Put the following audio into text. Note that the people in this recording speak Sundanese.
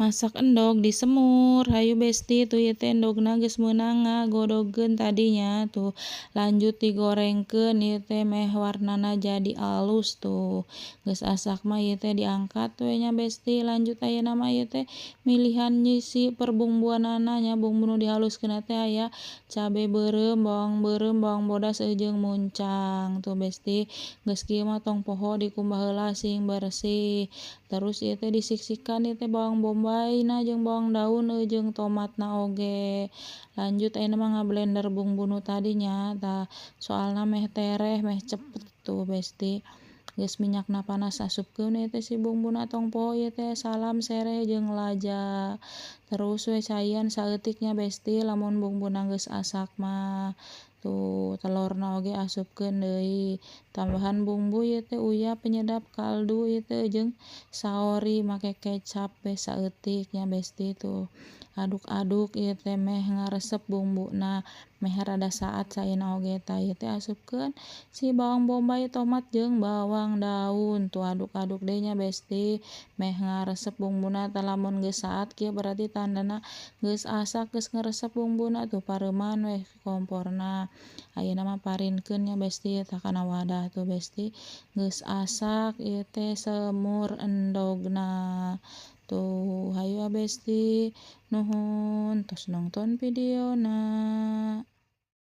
Masak endog disemur. Hayu Besti, tuh ieu teh endogna geus meunang ngagodogkeun tadinya tuh. Lanjut digorengkeun ieu teh meh warnana jadi alus tuh. Geus asak mah ieu teh diangkat we nya, Besti. Lanjut ayeuna mah ieu teh milihan si perbumbuanana nya. Bumbu nu dihaluskeun teh aya cabe beureum, bawang beureum, bawang bodas jeung muncang. Tuh Besti, geus kieu mah tong poho dikumbah heula sing bersih. Terus ieu teh disiksikan ieu teh bawang bombayna jeung bawang daun jeung tomatna oge. Lanjut ayeuna mah ngablender bumbu nu tadi nya tah, soalna meh tereh, meh cepet. Tuh Besti, geus minyakna panas, asupkeun ieu teh si bumbuna. Tong poho ieu teh salam, sereh jeung laja. Terus we caian saeutik nya, Besti. Lamun bumbuna geus asak mah tuh telurna oge asupkeun deui. Tambahan bumbu ieu teh uyah, penyedap, kaldu ieu teh jeung saori, make kecap we saeutik nya, Besti. Tuh, aduk-aduk ieu teh meh ngaresep bumbuna, meh rada saat caina oge. Tah, ieu teh asupkeun si bawang bombay, tomat jeung bawang daun. Tuh, aduk-aduk deui nya, Besti, meh ngaresep bumbuna. Tah, lamun geus saat kieu berarti tandana geus asak, geus ngaresep bumbuna. Tuh, pareuman we komporna. Ayeuna mah parinkeun nya, Besti, tah kana wadah. Tuh Besti, geus asak ieu teh semur endogna. Tuh, hayu Besti, nuhun tos nongton videona.